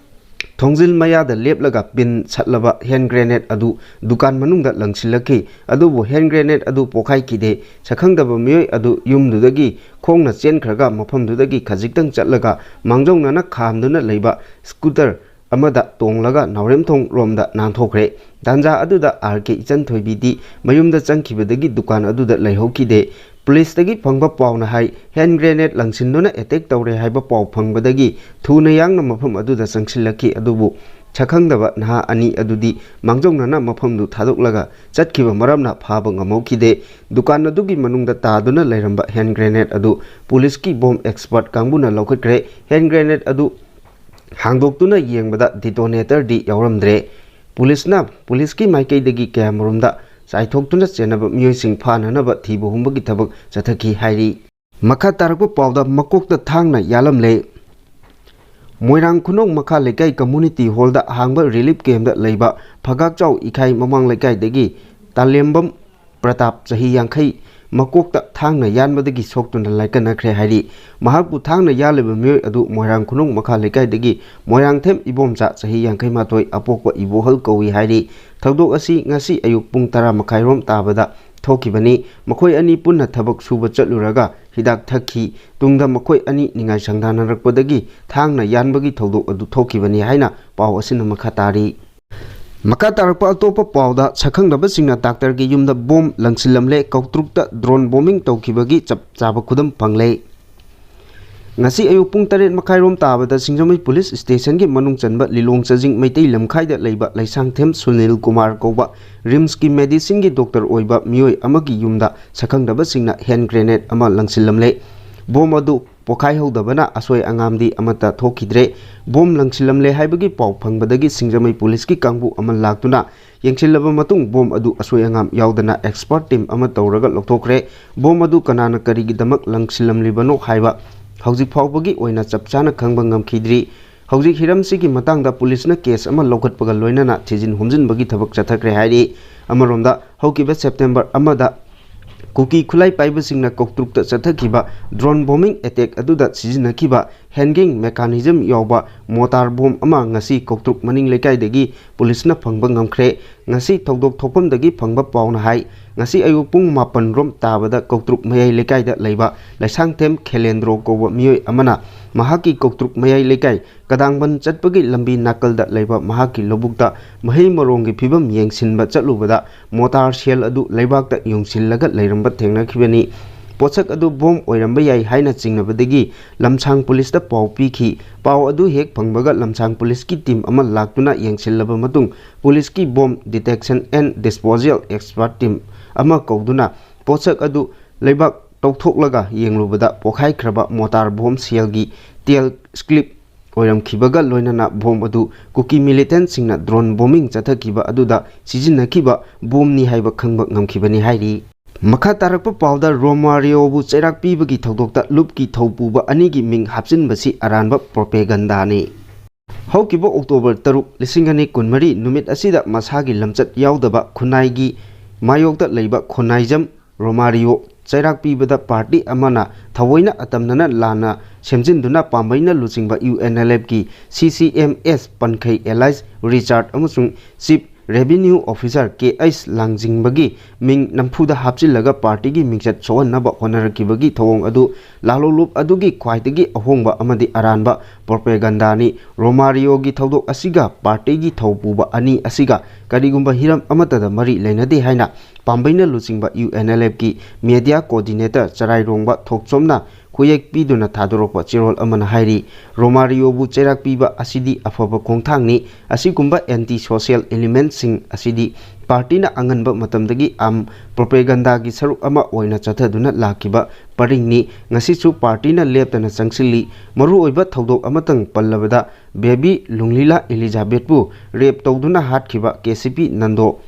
ꯊꯣꯡꯖꯤꯜ ꯃꯌꯥꯗ ꯂꯦꯞꯂꯒ ꯄꯤꯟ ꯁꯠꯂꯕ ꯍꯦꯟ ꯒ꯭ꯔꯦꯅꯦꯗ ꯑꯗꯨ ꯗꯨꯀꯥꯟ ꯃꯅꯨꯡꯗ ꯂꯪꯁꯤꯜꯂꯛꯈꯤ꯫ ꯑꯗꯨꯕꯨ ꯍꯦꯟ ꯒ꯭ꯔꯦꯅꯦꯗ ꯑꯗꯨ ꯄꯣꯈꯥꯏꯈꯤꯗꯦ꯫ ꯁꯛꯈꯪꯗꯕ ꯃꯤꯑꯣꯏ ꯑꯗꯨ ꯌꯨꯝꯗꯨꯗꯒꯤ ꯈꯣꯡꯅ ꯆꯦꯟꯈ꯭ꯔꯒ ꯃꯐꯝꯗꯨꯗꯒꯤ ꯈꯖꯤꯛꯇꯪ ꯆꯠꯂꯒ ꯃꯥꯡꯖꯧꯅꯅ ꯈꯥꯝꯗꯨꯅ ꯂꯩꯕ ꯁ꯭ꯀꯨꯇꯔ ꯑꯃꯗ ꯇꯣꯡꯂꯒ ꯅꯥꯎꯔꯦꯝꯊꯣꯡ ꯔꯣꯝꯗ ꯅꯥꯟꯊꯣꯛꯈ꯭ꯔꯦ꯫ ꯇꯥꯟꯖꯥ ꯑꯗꯨꯗ ꯑꯥꯔ ꯀꯦ ꯏꯆꯟꯊꯣꯏꯕꯤꯗꯤ ꯃꯌꯨꯝꯗ ꯆꯪꯈꯤꯕꯗꯒꯤ ꯗꯨꯀꯥꯟ ꯑꯗꯨꯗ ꯂꯩꯍꯧꯈꯤꯗꯦ꯫ ꯄꯨꯂꯤꯁꯇꯒꯤ ꯐꯪꯕ ꯄꯥꯎꯅ ꯍꯥꯏ, ꯍꯦꯟ ꯒ꯭ꯔꯦꯅꯦꯗ ꯂꯪꯁꯤꯟꯗꯨꯅ ꯑꯦꯇꯦꯛ ꯇꯧꯔꯦ ꯍꯥꯏꯕ ꯄꯥꯎ ꯐꯪꯕꯗꯒꯤ ꯊꯨꯅ ꯌꯥꯡꯅ ꯃꯐꯝ ꯑꯗꯨꯗ ꯆꯪꯁꯤꯜꯂꯛꯈꯤ꯫ ꯑꯗꯨꯕꯨ ꯁꯛꯈꯪꯗꯕ ꯅꯍꯥ ꯑꯅꯤ ꯑꯗꯨꯗꯤ ꯃꯥꯡꯖꯧꯅꯅ ꯃꯐꯝꯗꯨ ꯊꯥꯗꯣꯛꯂꯒ ꯆꯠꯈꯤꯕ ꯃꯔꯝꯅ ꯐꯥꯕ ꯉꯝꯍꯧꯈꯤꯗꯦ꯫ ꯗꯨꯀꯥꯟ ꯑꯗꯨꯒꯤ ꯃꯅꯨꯡꯗ ꯇꯥꯗꯨꯅ ꯂꯩꯔꯝꯕ ꯍꯦꯟ ꯒ꯭ꯔꯦꯅꯦꯗ ꯑꯗꯨ ꯄꯨꯂꯤꯁꯀꯤ ꯕꯣꯝ ꯑꯦꯛꯁꯄꯔꯠ ꯀꯥꯡꯕꯨꯅ ꯂꯧꯈꯠꯈ꯭ꯔꯦ꯫ ꯍꯦꯟ ꯒ꯭ꯔꯦꯅꯦꯗ ꯑꯗꯨ ꯍꯥꯡꯗꯣꯛꯇꯨꯅ ꯌꯦꯡꯕꯗ ꯗꯤꯇꯣꯅꯦꯇꯔꯗꯤ ꯌꯥꯎꯔꯝꯗ꯭ꯔꯦ꯫ ꯄꯨꯂꯤꯁꯅ ꯄꯨꯂꯤꯁꯀꯤ ꯃꯥꯏꯀꯩꯗꯒꯤ ꯀꯌꯥꯃꯔꯨꯝꯗ ꯆꯥꯏꯊꯣꯛꯇꯨꯅ ꯆꯦꯟꯅꯕ ꯃꯤꯑꯣꯏꯁꯤꯡ ꯐꯥꯅꯅꯕ ꯊꯤꯕ ꯍꯨꯝꯕꯒꯤ ꯊꯕꯛ ꯆꯠꯊꯈꯤ ꯍꯥꯏꯔꯤ꯫ ꯃꯈꯥ ꯇꯥꯔꯛꯄ ꯄꯥꯎꯗ ꯃꯀꯣꯛꯇ ꯊꯥꯡꯅ ꯌꯥꯜꯂꯝꯂꯦ꯫ ꯃꯣꯏꯔꯥꯡ ꯈꯨꯅꯧ ꯃꯈꯥ ꯂꯩꯀꯥꯏ ꯀꯝꯃꯨꯅꯤꯇꯤ ꯍꯣꯜꯗ ꯍꯥꯡꯕ ꯔꯤꯂꯤꯐ ꯀꯦꯝꯗ ꯂꯩꯕ ꯐꯒꯥꯛꯆꯥꯎ ꯏꯈꯥꯏ ꯃꯃꯥꯡ ꯂꯩꯀꯥꯏꯗꯒꯤ ꯇꯥꯂꯦꯝꯕꯝ ꯄ꯭ꯔꯇꯥꯞ, ꯆꯍꯤ ꯌꯥꯡꯈꯩ, ꯃꯀꯣꯛꯇ ꯊꯥꯡꯅ ꯌꯥꯟꯕꯗꯒꯤ ꯁꯣꯛꯇꯨꯅ ꯂꯥꯏꯀꯠꯅꯈ꯭ꯔꯦ ꯍꯥꯏꯔꯤ꯫ ꯃꯍꯥꯛꯄꯨ ꯊꯥꯡꯅ ꯌꯥꯜꯂꯤꯕ ꯃꯤꯑꯣꯏ ꯑꯗꯨ ꯃꯣꯏꯔꯥꯡ ꯈꯨꯅꯧ ꯃꯈꯥ ꯂꯩꯀꯥꯏꯗꯒꯤ ꯃꯣꯏꯔꯥꯡꯊꯦꯝ ꯏꯕꯣꯝꯆꯥ, ꯆꯍꯤ ꯌꯥꯡꯈꯩ ꯃꯥꯊꯣꯏ, ꯑꯄꯣꯛꯄ ꯏꯕꯣꯍꯜ ꯀꯧꯏ ꯍꯥꯏꯔꯤ꯫ ꯊꯧꯗꯣꯛ ꯑꯁꯤ ꯉꯁꯤ ꯑꯌꯨꯛ ꯄꯨꯡ ꯇꯔꯥ ꯃꯈꯥꯏꯔꯣꯝ ꯇꯥꯕꯗ ꯊꯣꯛꯈꯤꯕꯅꯤ꯫ ꯃꯈꯣꯏ ꯑꯅꯤ ꯄꯨꯟꯅ ꯊꯕꯛ ꯁꯨꯕ ꯆꯠꯂꯨꯔꯒ ꯍꯤꯗꯥꯛ ꯊꯛꯈꯤ꯫ ꯇꯨꯡꯗ ꯃꯈꯣꯏ ꯑꯅꯤ ꯅꯤꯡꯉꯥꯏ ꯁꯪꯗꯥꯅꯔꯛꯄꯗꯒꯤ ꯊꯥꯡꯅ ꯌꯥꯟꯕꯒꯤ ꯊꯧꯗꯣꯛ ꯑꯗꯨ ꯊꯣꯛꯈꯤꯕꯅꯤ ꯍꯥꯏꯅ ꯄꯥꯎ ꯑꯁꯤꯅ ꯃꯈꯥ ꯇꯥꯔꯤ꯫ ꯃꯈꯥ ꯇꯥꯔꯛꯄ ꯑꯇꯣꯞꯄ ꯄꯥꯎꯗ, ꯁꯛꯈꯪꯗꯕꯁꯤꯡꯅ ꯗꯥꯛꯇꯔꯒꯤ ꯌꯨꯝꯗ ꯕꯣꯝ ꯂꯪꯁꯤꯜꯂꯝꯂꯦ꯫ ꯀꯧꯇ꯭ꯔꯨꯛꯇ ꯗ꯭ꯔꯣꯟ ꯕꯣꯝꯕꯤꯡ ꯇꯧꯈꯤꯕꯒꯤ ꯆꯞ ꯆꯥꯕ ꯈꯨꯗꯝ ꯐꯪꯂꯦ꯫ ꯉꯁꯤ ꯑꯌꯨꯛ ꯄꯨꯡ ꯇꯔꯦꯠ ꯃꯈꯥꯏꯔꯣꯝ ꯇꯥꯕꯗ ꯁꯤꯡꯖꯃꯩ ꯄꯨꯂꯤꯁ ꯁ꯭ꯇꯦꯁꯟꯒꯤ ꯃꯅꯨꯡ ꯆꯟꯕ ꯂꯤꯂꯣꯡ ꯆꯥꯖꯤꯡ ꯃꯩꯇꯩ ꯂꯝꯈꯥꯏꯗ ꯂꯩꯕ ꯂꯩꯁꯥꯡꯊꯦꯝ ꯁꯨꯅꯤꯜ ꯀꯨꯃꯥꯔ ꯀꯧꯕ ꯔꯤꯝꯁꯀꯤ ꯃꯦꯗꯤꯁꯤꯟꯒꯤ ꯗꯣꯛꯇꯔ ꯑꯣꯏꯕ ꯃꯤꯑꯣꯏ ꯑꯃꯒꯤ ꯌꯨꯝꯗ ꯁꯛꯈꯪꯗꯕꯁꯤꯡꯅ ꯍꯦꯟ ꯒ꯭ꯔꯦꯅꯦꯗ ꯑꯃ ꯂꯪꯁꯤꯜꯂꯝꯂꯦ꯫ ꯕꯣꯝ ꯑꯗꯨ ꯄꯣꯈꯥꯏꯍꯧꯗꯕꯅ ꯑꯁꯣꯏ ꯑꯉꯥꯝꯗꯤ ꯑꯃꯠꯇ ꯊꯣꯛꯈꯤꯗ꯭ꯔꯦ꯫ ꯕꯣꯝ ꯂꯪꯁꯤꯜꯂꯝꯂꯦ ꯍꯥꯏꯕꯒꯤ ꯄꯥꯎ ꯐꯪꯕꯗꯒꯤ ꯁꯤꯡꯖꯃꯩ ꯄꯨꯂꯤꯁꯀꯤ ꯀꯥꯡꯕꯨ ꯑꯃ ꯂꯥꯛꯇꯨꯅ ꯌꯦꯡꯁꯤꯜꯂꯕ ꯃꯇꯨꯡ ꯕꯣꯝ ꯑꯗꯨ ꯑꯁꯣꯏ ꯑꯉꯥꯝ ꯌꯥꯎꯗꯅ ꯑꯦꯛꯁꯄꯔꯠ ꯇꯤꯝ ꯑꯃ ꯇꯧꯔꯒ ꯂꯧꯊꯣꯛꯈ꯭ꯔꯦ꯫ ꯕꯣꯝ ꯑꯗꯨ ꯀꯅꯥꯅ ꯀꯔꯤꯒꯤꯗꯃꯛ ꯂꯪꯁꯤꯜꯂꯝꯂꯤꯕꯅꯣ ꯍꯥꯏꯕ ꯍꯧꯖꯤꯛ ꯐꯥꯎꯕꯒꯤ ꯑꯣꯏꯅ ꯆꯞ ꯆꯥꯅ ꯈꯪꯕ ꯉꯝꯈꯤꯗ꯭ꯔꯤ꯫ ꯍꯧꯖꯤꯛ ꯍꯤꯔꯝꯁꯤꯒꯤ ꯃꯇꯥꯡꯗ ꯄꯨꯂꯤꯁꯅ ꯀꯦꯁ ꯑꯃ ꯂꯧꯈꯠꯄꯒ ꯂꯣꯏꯅꯅ ꯊꯤꯖꯤꯟ ꯍꯨꯝꯖꯤꯟꯕꯒꯤ ꯊꯕꯛ ꯆꯠꯊꯈ꯭ꯔꯦ ꯍꯥꯏꯔꯤ꯫ ꯑꯃꯔꯣꯝꯗ, ꯍꯧꯈꯤꯕ ꯁꯦꯞꯇꯦꯝꯕꯔ ꯑꯃꯗ ꯀꯨꯀꯤ ꯈꯨꯠꯂꯥꯏ ꯄꯥꯏꯕꯁꯤꯡꯅ ꯀꯧꯇ꯭ꯔꯨꯛꯇ ꯆꯠꯊꯈꯤꯕ ꯗ꯭ꯔꯣꯟ ꯕꯣꯝꯕꯤꯡ ꯑꯦꯇꯦꯛ ꯑꯗꯨꯗ ꯁꯤꯖꯤꯟꯅꯈꯤꯕ ꯍꯦꯟꯒꯤꯡ ꯃꯦꯀꯥꯅꯤꯖꯝ ꯌꯥꯎꯕ ꯃꯣꯇꯥꯔ ꯕꯣꯝ ꯑꯃ ꯉꯁꯤ ꯀꯧꯇ꯭ꯔꯨꯛ ꯃꯅꯤꯡ ꯂꯩꯀꯥꯏꯗꯒꯤ ꯄꯨꯂꯤꯁꯅ ꯐꯪꯕ ꯉꯝꯈ꯭ꯔꯦ꯫ ꯉꯁꯤ ꯊꯧꯗꯣꯛ ꯊꯣꯛꯐꯝꯗꯒꯤ ꯐꯪꯕ ꯄꯥꯎꯅ ꯍꯥꯏ, ꯉꯁꯤ ꯑꯌꯨꯛ ꯄꯨꯡ ꯃꯥꯄꯟ ꯔꯣꯝ ꯇꯥꯕꯗ ꯀꯧꯇ꯭ꯔꯨꯛ ꯃꯌꯥꯏ ꯂꯩꯀꯥꯏꯗ ꯂꯩꯕ ꯂꯩꯁꯥꯡꯊꯦꯝ ꯈꯦꯂꯦꯟꯗ꯭ꯔꯣ ꯀꯧꯕ ꯃꯤꯑꯣꯏ ꯑꯃꯅ ꯃꯍꯥꯛꯀꯤ ꯀꯧꯇ꯭ꯔꯨꯛ ꯃꯌꯥꯏ ꯂꯩꯀꯥꯏ ꯀꯗꯥꯡꯕꯟ ꯆꯠꯄꯒꯤ ꯂꯝꯕꯤ ꯅꯥꯀꯜꯗ ꯂꯩꯕ ꯃꯍꯥꯛꯀꯤ ꯂꯧꯕꯨꯛꯇ ꯃꯍꯩ ꯃꯔꯣꯡꯒꯤ ꯐꯤꯕꯝ ꯌꯦꯡꯁꯤꯟꯕ ꯆꯠꯂꯨꯕꯗ ꯃꯣꯇꯥꯔ ꯁꯦꯜ ꯑꯗꯨ ꯂꯩꯕꯥꯛꯇ ꯌꯨꯡꯁꯤꯜꯂꯒ ꯂꯩꯔꯝꯕ ꯊꯦꯡꯅꯈꯤꯕꯅꯤ꯫ ꯄꯣꯠꯁꯛ ꯑꯗꯨ ꯕꯣꯝ ꯑꯣꯏꯔꯝꯕ ꯌꯥꯏ ꯍꯥꯏꯅ ꯆꯤꯡꯅꯕꯗꯒꯤ ꯂꯝꯁꯥꯡ ꯄꯨꯂꯤꯁꯇ ꯄꯥꯎ ꯄꯤꯈꯤ꯫ ꯄꯥꯎ ꯑꯗꯨ ꯍꯦꯛ ꯐꯪꯕꯒ ꯂꯝꯁꯥꯡ ꯄꯨꯂꯤꯁꯀꯤ ꯇꯤꯝ ꯑꯃ ꯂꯥꯛꯇꯨꯅ ꯌꯦꯡꯁꯤꯜꯂꯕ ꯃꯇꯨꯡ, ꯄꯨꯂꯤꯁꯀꯤ Bomb Detection and Disposal Expert Team ꯑꯃ ꯀꯧꯗꯨꯅ ꯄꯣꯠꯁꯛ ꯑꯗꯨ ꯂꯩꯕꯥꯛ ꯇꯧꯊꯣꯛꯂꯒ ꯌꯦꯡꯂꯨꯕꯗ ꯄꯣꯈꯥꯏꯈ꯭ꯔꯕ ꯃꯣꯇꯥꯔ ꯕꯣꯝ ꯁꯦꯜꯒꯤ ꯇꯦꯜ ꯁ꯭ꯀ꯭ꯂꯤꯞ ꯑꯣꯏꯔꯝꯈꯤꯕꯒ ꯂꯣꯏꯅꯅ ꯕꯣꯝ ꯑꯗꯨ ꯀꯨꯀꯤ ꯃꯤꯂꯤꯇꯦꯟꯠꯁꯤꯡꯅ ꯗ꯭ꯔꯣꯟ ꯕꯣꯝꯕꯤꯡ ꯆꯠꯊꯈꯤꯕ ꯑꯗꯨꯗ ꯁꯤꯖꯤꯟꯅꯈꯤꯕ ꯕꯣꯝꯅꯤ ꯍꯥꯏꯕ ꯈꯪꯕ ꯉꯝꯈꯤꯕꯅꯤ ꯍꯥꯏꯔꯤ꯫ ꯃꯈꯥ ꯇꯥꯔꯛꯄ ꯄꯥꯎꯗ, ꯔꯣꯃꯥꯔꯤꯑꯣꯕꯨ ꯆꯩꯔꯥꯛ ꯄꯤꯕꯒꯤ ꯊꯧꯗꯣꯛꯇ ꯂꯨꯞꯀꯤ ꯊꯧ ꯄꯨꯕ ꯑꯅꯤꯒꯤ ꯃꯤꯡ ꯍꯥꯞꯆꯤꯟꯕꯁꯤ ꯑꯔꯥꯟꯕ ꯄ꯭ꯔꯣꯄꯦꯒꯟꯗꯥꯅꯤ꯫ ꯍꯧꯈꯤꯕ ꯑꯣꯛꯇꯣꯕꯔ ꯇꯔꯨꯛ, ꯂꯤꯁꯤꯡ ꯑꯅꯤ ꯀꯨꯟꯃꯔꯤ ꯅꯨꯃꯤꯠ ꯑꯁꯤꯗ ꯃꯁꯥꯒꯤ ꯂꯝꯆꯠ ꯌꯥꯎꯗꯕ ꯈꯨꯟꯅꯥꯏꯒꯤ ꯃꯥꯌꯣꯛꯇ ꯂꯩꯕ ꯈꯨꯟꯅꯥꯏꯖꯝ ꯔꯣꯃꯥꯔꯤꯑꯣ ꯆꯩꯔꯥꯛ ꯄꯤꯕꯗ ꯄꯥꯔꯇꯤ ꯑꯃꯅ ꯊꯑꯣꯏꯅ ꯑꯇꯝꯅꯅ ꯂꯥꯟꯅ ꯁꯦꯝꯖꯤꯟꯗꯨꯅ ꯄꯥꯝꯕꯩꯅ ꯂꯨꯆꯤꯡꯕ ꯌꯨ ꯑꯦꯟ ꯑꯦꯜ ꯑꯦꯐꯀꯤ ꯁꯤ ꯁꯤ ꯑꯦꯝ ꯑꯦꯁ ꯄꯟꯈꯩ ꯑꯦꯂꯥꯏꯁ ꯔꯤꯆꯥꯔꯗ ꯑꯃꯁꯨꯡ ꯆꯤꯐ ꯔꯦꯚꯤꯅ꯭ꯌꯨ ꯑꯣꯐꯤꯁꯥꯔ ꯀꯦ ꯑꯩꯆ ꯂꯥꯡꯖꯤꯡꯕꯒꯤ ꯃꯤꯡ ꯅꯝꯐꯨꯗ ꯍꯥꯞꯆꯤꯜꯂꯒ ꯄꯥꯔꯇꯤꯒꯤ ꯃꯤꯡꯆꯠ ꯁꯣꯛꯍꯟꯅꯕ ꯍꯣꯠꯅꯔꯛꯈꯤꯕꯒꯤ ꯊꯧꯑꯣꯡ ꯑꯗꯨ ꯂꯥꯂꯣꯡꯂꯨꯞ ꯑꯗꯨꯒꯤ ꯈ꯭ꯋꯥꯏꯗꯒꯤ ꯑꯍꯣꯡꯕ ꯑꯃꯗꯤ ꯑꯔꯥꯟꯕ ꯄ꯭ꯔꯣꯄꯦꯒꯟꯗꯥꯅꯤ꯫ ꯔꯣꯃꯥꯔꯤꯑꯣꯒꯤ ꯊꯧꯗꯣꯛ ꯑꯁꯤꯒ ꯄꯥꯔꯇꯤꯒꯤ ꯊꯧ ꯄꯨꯕ ꯑꯅꯤ ꯑꯁꯤꯒ ꯀꯔꯤꯒꯨꯝꯕ ꯍꯤꯔꯝ ꯑꯃꯠꯇꯗ ꯃꯔꯤ ꯂꯩꯅꯗꯦ ꯍꯥꯏꯅ ꯄꯥꯝꯕꯩꯅ ꯂꯨꯆꯤꯡꯕ ꯌꯨ ꯑꯦꯟ ꯑꯦꯜ ꯑꯦꯐꯀꯤ ꯃꯦꯗꯤꯌꯥ ꯀꯣꯑꯣꯔꯗꯤꯅꯦꯇꯔ ꯆꯔꯥꯏꯔꯣꯡꯕ ꯊꯣꯛꯆꯣꯝꯅ ꯈꯨꯌꯦꯛ ꯄꯤꯗꯨꯅ ꯊꯥꯗꯣꯔꯛꯄ ꯆꯦꯔꯣꯜ ꯑꯃꯅ ꯍꯥꯏꯔꯤ꯫ ꯔꯣꯃꯥꯔꯤꯑꯣꯕꯨ ꯆꯩꯔꯥꯛ ꯄꯤꯕ ꯑꯁꯤꯗꯤ ꯑꯐꯕ ꯈꯣꯡꯊꯥꯡꯅꯤ꯫ ꯑꯁꯤꯒꯨꯝꯕ ꯑꯦꯟꯇꯤ ꯁꯣꯁꯤꯌꯦꯜ ꯏꯂꯤꯃꯦꯟꯠꯁꯤꯡ ꯑꯁꯤꯗꯤ ꯄꯥꯔꯇꯤꯅ ꯑꯉꯟꯕ ꯃꯇꯝꯗꯒꯤ ꯑꯥꯝ ꯄ꯭ꯔꯣꯄꯦꯒꯟꯗꯥꯒꯤ ꯁꯔꯨꯛ ꯑꯃ ꯑꯣꯏꯅ ꯆꯠꯊꯗꯨꯅ ꯂꯥꯛꯈꯤꯕ ꯄꯔꯤꯡꯅꯤ꯫ ꯉꯁꯤꯁꯨ ꯄꯥꯔꯇꯤꯅ ꯂꯦꯞꯇꯅ ꯆꯪꯁꯤꯜꯂꯤ꯫ ꯃꯔꯨꯑꯣꯏꯕ ꯊꯧꯗꯣꯛ ꯑꯃꯇꯪ ꯄꯜꯂꯕꯗ, ꯕꯦꯕꯤ ꯂꯨꯡꯂꯤꯂꯥ ꯏꯂꯤꯖꯥꯕꯦꯠꯄꯨ ꯔꯦꯞ ꯇꯧꯗꯨꯅ ꯍꯥꯠꯈꯤꯕ ꯀꯦ ꯁꯤ ꯄꯤ ꯅꯟꯗꯣ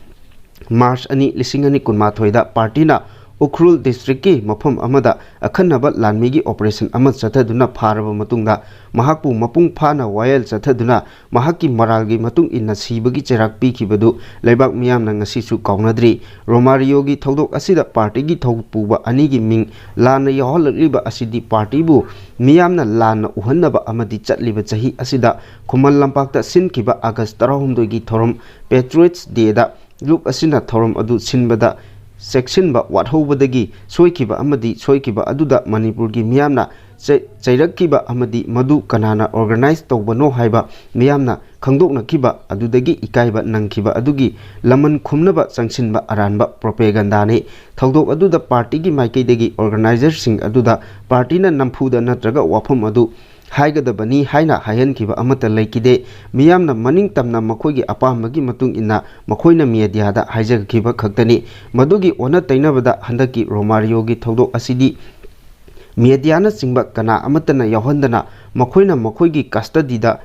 ꯃꯥꯔꯆ ꯑꯅꯤ, ꯂꯤꯁꯤꯡ ꯑꯅꯤ ꯀꯨꯟꯃꯥꯊꯣꯏꯗ ꯄꯥꯔꯇꯤꯅ ꯎꯈ꯭ꯔꯨꯜ ꯗꯤꯁꯇ꯭ꯔꯤꯛꯀꯤ ꯃꯐꯝ ꯑꯃꯗ ꯑꯈꯟꯅꯕ ꯂꯥꯟꯃꯤꯒꯤ ꯑꯣꯄꯔꯦꯁꯟ ꯑꯃ ꯆꯠꯊꯗꯨꯅ ꯐꯥꯔꯕ ꯃꯇꯨꯡꯗ, ꯃꯍꯥꯛꯄꯨ ꯃꯄꯨꯡ ꯐꯥꯅ ꯋꯥꯌꯦꯜ ꯆꯠꯊꯗꯨꯅ ꯃꯍꯥꯛꯀꯤ ꯃꯔꯥꯜꯒꯤ ꯃꯇꯨꯡ ꯏꯟꯅ ꯁꯤꯕꯒꯤ ꯆꯩꯔꯥꯛ ꯄꯤꯈꯤꯕꯗꯨ ꯂꯩꯕꯥꯛ ꯃꯤꯌꯥꯝꯅ ꯉꯁꯤꯁꯨ ꯀꯥꯎꯅꯗ꯭ꯔꯤ꯫ ꯔꯣꯃꯥꯔꯤꯌꯣꯒꯤ ꯊꯧꯗꯣꯛ ꯑꯁꯤꯗ ꯄꯥꯔꯇꯤꯒꯤ ꯊꯧꯄꯨꯕ ꯑꯅꯤꯒꯤ ꯃꯤꯡ ꯂꯥꯟꯅ ꯌꯥꯎꯍꯜꯂꯛꯂꯤꯕ ꯑꯁꯤꯗꯤ ꯄꯥꯔꯇꯤꯕꯨ ꯃꯤꯌꯥꯝꯅ ꯂꯥꯟꯅ ꯎꯍꯟꯅꯕ ꯑꯃꯗꯤ ꯆꯠꯂꯤꯕ ꯆꯍꯤ ꯑꯁꯤꯗ ꯈꯨꯃꯟ ꯂꯝꯄꯥꯛꯇ ꯁꯤꯟꯈꯤꯕ ꯑꯥꯒꯁ ꯇꯔꯥꯍꯨꯝꯗꯣꯏꯒꯤ ꯊꯧꯔꯝ Patriots Dayꯗ ꯂꯨꯞ ꯑꯁꯤꯅ ꯊꯧꯔꯝ ꯑꯗꯨ ꯁꯤꯟꯕꯗ ꯆꯦꯛꯁꯤꯟꯕ ꯋꯥꯠꯍꯧꯕꯗꯒꯤ ꯁꯣꯏꯈꯤꯕ ꯑꯃꯗꯤ ꯁꯣꯏꯈꯤꯕ ꯑꯗꯨꯗ ꯃꯅꯤꯄꯨꯔꯒꯤ ꯃꯤꯌꯥꯝꯅ ꯆꯩ-, ꯆꯩꯔꯛꯈꯤꯕ ꯑꯃꯗꯤ ꯃꯗꯨ ꯀꯅꯥꯅ organize ꯇꯧꯕꯅꯣ ꯍꯥꯏꯕ ꯃꯤꯌꯥꯝꯅ ꯈꯪꯗꯣꯛꯅꯈꯤꯕ ꯑꯗꯨꯗꯒꯤ ꯏꯀꯥꯏꯕ ꯅꯪꯈꯤꯕ ꯑꯗꯨꯒꯤ ꯂꯃꯟ ꯈꯨꯝꯅꯕ ꯆꯪꯁꯤꯟꯕ ꯑꯔꯥꯟꯕ propagandaꯅꯤ꯫ ꯊꯧꯗꯣꯛ ꯑꯗꯨꯗ ꯄꯥꯔꯇꯤꯒꯤ ꯃꯥꯏꯀꯩꯗꯒꯤ organizerꯁꯤꯡ ꯑꯗꯨꯗ ꯄꯥꯔꯇꯤꯅ ꯅꯝꯐꯨꯗ ꯅꯠꯇ꯭ꯔꯒ ꯋꯥꯐꯝ ꯑꯗꯨ ꯍꯥꯏꯒꯗꯕꯅꯤ ꯍꯥꯏꯅ ꯍꯥꯏꯍꯟꯈꯤꯕ ꯑꯃꯠꯇ ꯂꯩꯈꯤꯗꯦ꯫ ꯃꯤꯌꯥꯝꯅ ꯃꯅꯤꯡ ꯇꯝꯅ ꯃꯈꯣꯏꯒꯤ ꯑꯄꯥꯝꯕꯒꯤ ꯃꯇꯨꯡ ꯏꯟꯅ ꯃꯈꯣꯏꯅ mediaꯗ ꯍꯥꯏꯖꯈꯤꯕ ꯈꯛꯇꯅꯤ꯫ ꯃꯗꯨꯒꯤ ꯑꯣꯟꯅ ꯇꯩꯅꯕꯗ ꯍꯟꯗꯛꯀꯤ ꯔꯣꯃꯥꯔꯤꯌꯣꯒꯤ ꯊꯧꯗꯣꯛ ꯑꯁꯤꯗꯤ mediaꯅꯆꯤꯡꯕ ꯀꯅꯥ ꯑꯃꯠꯇꯅ ꯌꯥꯎꯍꯟꯗꯅ ꯃꯈꯣꯏꯅ ꯃꯈꯣꯏꯒꯤ custodyꯗ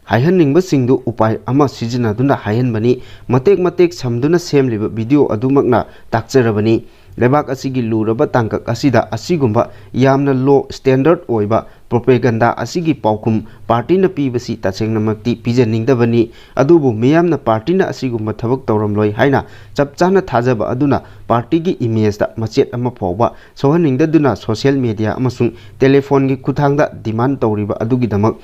ꯍꯥꯏꯍꯟꯅꯤꯡꯕꯁꯤꯡꯗꯨ ꯎꯄꯥꯏ ꯑꯃ ꯁꯤꯖꯤꯟꯅꯗꯨꯅ ꯍꯥꯏꯍꯟꯕꯅꯤ꯫ ꯃꯇꯦꯛ ꯃꯇꯦꯛ ꯁꯝꯗꯨꯅ ꯁꯦꯝꯂꯤꯕ video ꯑꯗꯨꯃꯛꯅ ꯇꯥꯛꯆꯔꯕꯅꯤ꯫ ꯂꯩꯕꯥꯛ ꯑꯁꯤꯒꯤ ꯂꯨꯔꯕ ꯇꯥꯡꯀꯛ ꯑꯁꯤꯗ ꯑꯁꯤꯒꯨꯝꯕ ꯌꯥꯝꯅ low standard ꯑꯣꯏꯕ propaganda ꯑꯁꯤꯒꯤ ꯄꯥꯎꯈꯨꯝ ꯄꯥꯔꯇꯤꯅ ꯄꯤꯕꯁꯤ ꯇꯁꯦꯡꯅꯃꯛꯇꯤ ꯄꯤꯖꯅꯤꯡꯗꯕꯅꯤ꯫ ꯑꯗꯨꯕꯨ ꯃꯤꯌꯥꯝꯅ ꯄꯥꯔꯇꯤꯅ ꯑꯁꯤꯒꯨꯝꯕ ꯊꯕꯛ ꯇꯧꯔꯝꯂꯣꯏ ꯍꯥꯏꯅ ꯆꯞ ꯆꯥꯅ ꯊꯥꯖꯕ ꯑꯗꯨꯅ ꯄꯥꯔꯇꯤꯒꯤ imageꯇ ꯃꯆꯦꯠ ꯑꯃ ꯐꯥꯎꯕ ꯁꯣꯛꯍꯟꯅꯤꯡꯗꯗꯨꯅ social media ꯑꯃꯁꯨꯡ telephoneꯒꯤ ꯈꯨꯠꯊꯥꯡꯗ demand ꯇꯧꯔꯤꯕ ꯑꯗꯨꯒꯤꯗꯃꯛ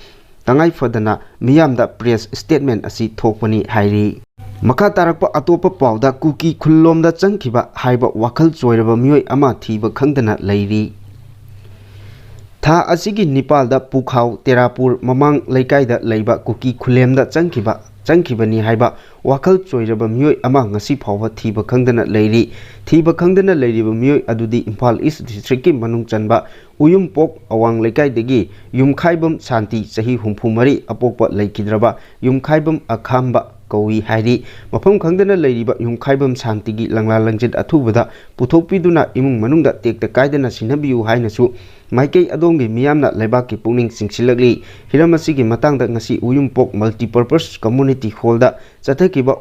ꯇꯉꯥꯏ ꯐꯗꯅ ꯃꯤꯌꯥꯝꯗ press statement ꯑꯁꯤ ꯊꯣꯛꯄꯅꯤ ꯍꯥꯏꯔꯤ꯫ ꯃꯈꯥ ꯇꯥꯔꯛꯄ ꯑꯇꯣꯞꯄ ꯄꯥꯎꯗ, ꯀꯨꯀꯤ ꯈꯨꯜꯂꯣꯝꯗ ꯆꯪꯈꯤꯕ ꯍꯥꯏꯕ ꯋꯥꯈꯜ ꯆꯣꯏꯔꯕ ꯃꯤꯑꯣꯏ ꯑꯃ ꯊꯤꯕ ꯈꯪꯗꯅ ꯂꯩꯔꯤ꯫ ꯊꯥ ꯑꯁꯤꯒꯤ ꯅꯤꯄꯥꯜꯗ ꯄꯨꯈꯥꯎ ꯇꯦꯔꯥꯄꯨꯔ ꯃꯃꯥꯡ ꯂꯩꯀꯥꯏꯗ ꯂꯩꯕ ꯀꯨꯀꯤ ꯈꯨꯂꯦꯝꯗ ꯆꯪꯈꯤꯕ, ꯆꯪꯈꯤꯕꯅꯤ ꯍꯥꯏꯕ ꯋꯥꯈꯜ ꯆꯣꯏꯔꯕ ꯃꯤꯑꯣꯏ ꯑꯃ ꯉꯁꯤ ꯐꯥꯎꯕ ꯊꯤꯕ ꯈꯪꯗꯅ ꯂꯩꯔꯤ꯫ ꯊꯤꯕ ꯈꯪꯗꯅ ꯂꯩꯔꯤꯕ ꯃꯤꯑꯣꯏ ꯑꯗꯨꯗꯤ ꯏꯝꯐꯥꯜ East Districtꯀꯤ ꯃꯅꯨꯡ ꯆꯟꯕ ꯎꯌꯨꯝꯄꯣꯛ ꯑꯋꯥꯡ ꯂꯩꯀꯥꯏꯗꯒꯤ ꯌꯨꯝꯈꯥꯏꯕꯝ ꯁꯥꯟꯇꯤ, ꯆꯍꯤ ꯍꯨꯝꯐꯨ ꯃꯔꯤ, ꯑꯄꯣꯛꯄ ꯂꯩꯈꯤꯗ꯭ꯔꯕ ꯌꯨꯝꯈꯥꯏꯕꯝ ꯑꯈꯥꯝꯕ ꯀꯧꯏ ꯍꯥꯏꯔꯤ꯫ ꯃꯐꯝ ꯈꯪꯗꯅ ꯂꯩꯔꯤꯕ ꯌꯨꯝꯈꯥꯏꯕꯝ ꯁꯥꯟꯇꯤꯒꯤ ꯂꯪꯂꯥ ꯂꯪꯖꯠ ꯑꯊꯨꯕꯗ ꯄꯨꯊꯣꯛꯄꯤꯗꯨꯅ ꯏꯃꯨꯡ ꯃꯅꯨꯡꯗ ꯇꯦꯛꯇ ꯀꯥꯏꯗꯅ ꯁꯤꯟꯅꯕꯤꯌꯨ ꯍꯥꯏꯅꯁꯨ ꯃꯥꯏꯀꯩ ꯑꯗꯣꯝꯒꯤ ꯃꯤꯌꯥꯝꯅ ꯂꯩꯕꯥꯛꯀꯤ ꯄꯨꯛꯅꯤꯡ ꯆꯤꯡꯁꯤꯜꯂꯛꯂꯤ꯫ ꯍꯤꯔꯝ ꯑꯁꯤꯒꯤ ꯃꯇꯥꯡꯗ ꯉꯁꯤ ꯎꯌꯨꯝꯄꯣꯛ Multipurpose Community Hallꯗ ꯆꯠꯊꯈꯤꯕ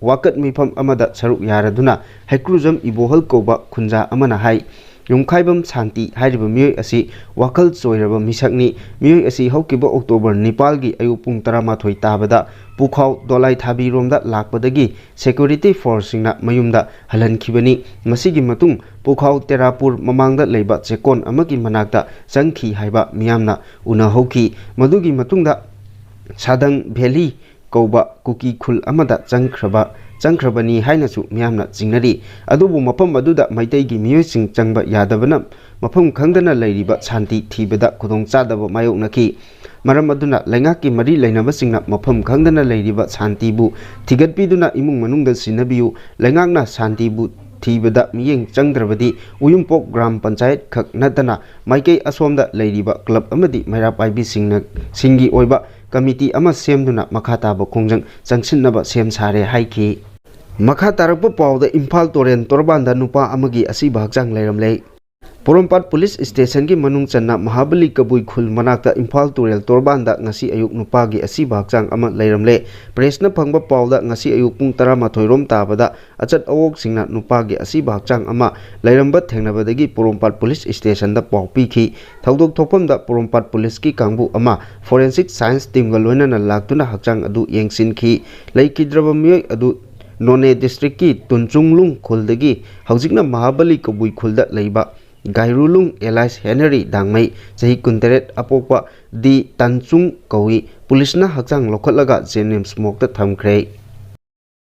ꯋꯥꯀꯠ ꯃꯤꯐꯝ ꯑꯃꯗ ꯁꯔꯨꯛ ꯌꯥꯔꯗꯨꯅ ꯍꯩꯀ꯭ꯔꯨꯖꯝ ꯏꯕꯣꯍꯜ ꯀꯧꯕ ꯈꯨꯟꯖꯥ ꯑꯃꯅ ꯍꯥꯏ, ꯌꯨꯝꯈꯥꯏꯕꯝ ꯁꯥꯟꯇꯤ ꯍꯥꯏꯔꯤꯕ ꯃꯤꯑꯣꯏ ꯑꯁꯤ ꯋꯥꯈꯜ ꯆꯣꯏꯔꯕ ꯃꯤꯁꯛꯅꯤ꯫ ꯃꯤꯑꯣꯏ ꯑꯁꯤ ꯍꯧꯈꯤꯕ ꯑꯣꯛꯇꯣꯕꯔ ꯅꯤꯄꯥꯜꯒꯤ ꯑꯌꯨꯛ ꯄꯨꯡ ꯇꯔꯥꯃꯥꯊꯣꯏ ꯇꯥꯕꯗ ꯄꯨꯈꯥꯎ ꯗꯣꯂꯥꯏꯊꯥꯕꯤꯔꯣꯝꯗ ꯂꯥꯛꯄꯗꯒꯤ ꯁꯦꯀ꯭ꯌꯨꯔꯤꯇꯤ ꯐꯣꯔꯁꯁꯤꯡꯅ ꯃꯌꯨꯝꯗ ꯍꯜꯍꯟꯈꯤꯕꯅꯤ꯫ ꯃꯁꯤꯒꯤ ꯃꯇꯨꯡ ꯄꯨꯈꯥꯎ ꯇꯦꯔꯥꯄꯨꯔ ꯃꯃꯥꯡꯗ ꯂꯩꯕ ꯆꯦꯛꯀꯣꯟ ꯑꯃꯒꯤ ꯃꯅꯥꯛꯇ ꯆꯪꯈꯤ ꯍꯥꯏꯕ ꯃꯤꯌꯥꯝꯅ ꯎꯅꯍꯧꯈꯤ꯫ ꯃꯗꯨꯒꯤ ꯃꯇꯨꯡꯗ ꯁꯥꯗꯪ ꯚꯦꯂꯤ ꯀꯧꯕ ꯀꯨꯀꯤ ꯈꯨꯜ ꯑꯃꯗ ꯆꯪꯈ꯭ꯔꯕ, ꯆꯪꯈ꯭ꯔꯕꯅꯤ ꯍꯥꯏꯅꯁꯨ ꯃꯤꯌꯥꯝꯅ ꯆꯤꯡꯅꯔꯤ꯫ ꯑꯗꯨꯕꯨ ꯃꯐꯝ ꯑꯗꯨꯗ ꯃꯩꯇꯩꯒꯤ ꯃꯤꯑꯣꯏꯁꯤꯡ ꯆꯪꯕ ꯌꯥꯗꯕꯅ ꯃꯐꯝ ꯈꯪꯗꯅ ꯂꯩꯔꯤꯕ ꯁꯥꯟꯇꯤ ꯊꯤꯕꯗ ꯈꯨꯗꯣꯡꯆꯥꯗꯕ ꯃꯥꯌꯣꯛꯅꯈꯤ꯫ ꯃꯔꯝ ꯑꯗꯨꯅ ꯂꯩꯉꯥꯛꯀꯤ ꯃꯔꯤ ꯂꯩꯅꯕꯁꯤꯡꯅ ꯃꯐꯝ ꯈꯪꯗꯅ ꯂꯩꯔꯤꯕ ꯁꯥꯟꯇꯤꯕꯨ ꯊꯤꯒꯠꯄꯤꯗꯨꯅ ꯏꯃꯨꯡ ꯃꯅꯨꯡꯗ ꯁꯤꯟꯅꯕꯤꯌꯨ꯫ ꯂꯩꯉꯥꯛꯅ ꯁꯥꯟꯇꯤꯕꯨ ꯊꯤꯕꯗ ꯃꯤꯠꯌꯦꯡ ꯆꯪꯗ꯭ꯔꯕꯗꯤ ꯎꯌꯨꯝꯄꯣꯛ ꯒ꯭ꯔꯥꯝ ꯄꯟꯆꯥꯌꯠ ꯈꯛ ꯅꯠꯇꯅ ꯃꯥꯏꯀꯩ ꯑꯁꯣꯝꯗ ꯂꯩꯔꯤꯕ ꯀ꯭ꯂꯕ ꯑꯃꯗꯤ ꯃꯩꯔꯥ ꯄꯥꯏꯕꯤꯁꯤꯡꯅ, ꯁꯤꯡꯒꯤ ꯑꯣꯏꯕ ꯀꯃꯤꯇꯤ ꯑꯃ ꯁꯦꯝꯗꯨꯅ ꯃꯈꯥ ꯇꯥꯕ ꯈꯣꯡꯖꯪ ꯆꯪꯁꯤꯟꯅꯕ ꯁꯦꯝ ꯁꯥꯔꯦ ꯍꯥꯏꯈꯤ꯫ ꯃꯈꯥ ꯇꯥꯔꯛꯄ ꯄꯥꯎꯗ ꯏꯝꯐꯥꯜ ꯇꯨꯔꯦꯜ ꯇꯣꯔꯕꯥꯟꯗ ꯅꯨꯄꯥ ꯑꯃꯒꯤ ꯑꯁꯤꯕ ꯍꯛꯆꯥꯡ ꯂꯩꯔꯝꯂꯦ꯫ ꯄꯣꯔꯣꯝꯄꯥꯠ ꯄꯨꯂꯤꯁ ꯁ꯭ꯇꯦꯁꯟꯒꯤ ꯃꯅꯨꯡ ꯆꯟꯅ ꯃꯍꯥꯕꯂꯤ ꯀꯕꯨꯏ ꯈꯨꯜ ꯃꯅꯥꯛꯇ ꯏꯝꯐꯥꯜ ꯇꯨꯔꯦꯜ ꯇꯣꯔꯕꯥꯟꯗ ꯉꯁꯤ ꯑꯌꯨꯛ ꯅꯨꯄꯥꯒꯤ ꯑꯁꯤꯕ ꯍꯛꯆꯥꯡ ꯑꯃ ꯂꯩꯔꯝꯂꯦ꯫ ꯄ꯭ꯔꯦꯁꯅ ꯐꯪꯕ ꯄꯥꯎꯗ ꯉꯁꯤ ꯑꯌꯨꯛ ꯄꯨꯡ ꯇꯔꯥꯃꯥꯊꯣꯏ ꯔꯣꯝ ꯇꯥꯕꯗ ꯑꯆꯠ ꯑꯋꯣꯛꯁꯤꯡꯅ ꯅꯨꯄꯥꯒꯤ ꯑꯁꯤꯕ ꯍꯛꯆꯥꯡ ꯑꯃ ꯂꯩꯔꯝꯕ ꯊꯦꯡꯅꯕꯗꯒꯤ ꯄꯣꯔꯣꯝꯄꯥꯠ ꯄꯨꯂꯤꯁ ꯁ꯭ꯇꯦꯁꯟꯗ ꯄꯥꯎ ꯄꯤꯈꯤ꯫ ꯊꯧꯗꯣꯛ ꯊꯣꯛꯐꯝꯗ ꯄꯣꯔꯣꯝꯄꯥꯠ ꯄꯨꯂꯤꯁꯀꯤ ꯀꯥꯡꯕꯨ ꯑꯃ ꯐꯣꯔꯦꯟꯁꯤꯛ ꯁꯥꯏꯟꯁ ꯇꯤꯝꯒ ꯂꯣꯏꯅꯅ ꯂꯥꯛꯇꯨꯅ ꯍꯛꯆꯥꯡ ꯑꯗꯨ ꯌꯦꯡꯁꯤꯟꯈꯤ꯫ ꯂꯩꯈꯤꯗ꯭ꯔꯕ ꯃꯤꯑꯣꯏ ꯑꯗꯨ ꯅꯣꯅꯦ ꯗꯤꯁꯇ꯭ꯔꯤꯛꯀꯤ ꯇꯨꯟꯆꯨꯡꯂꯨꯡ ꯈꯨꯜꯗꯒꯤ ꯍꯧꯖꯤꯛꯅ ꯃꯍꯥꯕꯂꯤ ꯀꯕꯨꯏ ꯈꯨꯜꯗ ꯂꯩꯕ ꯒꯥꯏꯔꯨꯂꯨꯡ ꯑꯦꯂꯥꯏꯁ ꯍꯦꯅꯔꯤ ꯗꯥꯡꯃꯩ, ꯆꯍꯤ ꯀꯨꯟꯇꯔꯦꯠ, ꯑꯄꯣꯛꯄ ꯗꯤ ꯇꯥꯟꯆꯨꯡ ꯀꯧꯏ꯫ ꯄꯨꯂꯤꯁꯅ ꯍꯛꯆꯥꯡ ꯂꯧꯈꯠꯂꯒ ꯖꯦꯅꯤꯝꯁ ꯃꯣꯔꯒꯇ ꯊꯝꯈ꯭ꯔꯦ꯫